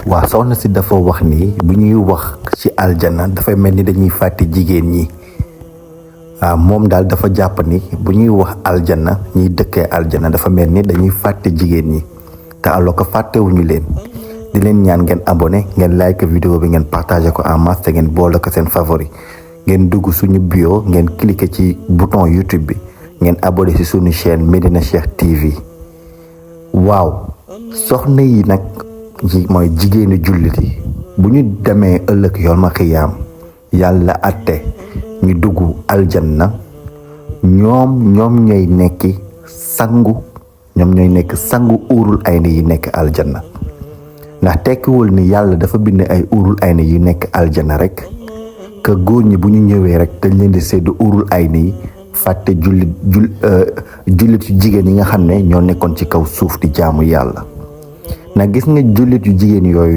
waa soxna si dafa wax ni bu ñuy wax ci aljana dafay mel ni dañuy fàtte jigéen ñi moom daal dafa jàpp ni bu ñuy wax aljana ñiy dëkkee aljana dafa mel ni dañuy fàtte jigéen ñi te alors que fàttewuñu leen. di leen ñaan ngeen abonné ngeen like vidéo bi ngeen partagé ko en masse te ngeen boole ko seen favori ngeen dugg suñu bio ngeen cliqué ci bouton YouTube bi ngeen abonné ci suñu chaîne Medina Cheikh TV. waaw soxna yi nag mooy jigéenu jullit yi bu ñu demee ëllëg yawmal qiyaam yàlla atte ñu dugg aljanna ñoom ñooy nekk sangu uurul ayni yi nekk aljanna ndax tekkiwul ni yàlla dafa bind ay uurul ayni yu nekk aljanna rek que góor ñi bu ñu ñëwee rek dañ leen di séddu uurul ayni yi fàtte jullit yu jigéen yi nga xam ne ñoo nekkoon ci kaw suuf di jaamu yàlla ndax gis nga jullit yu jigéen yooyu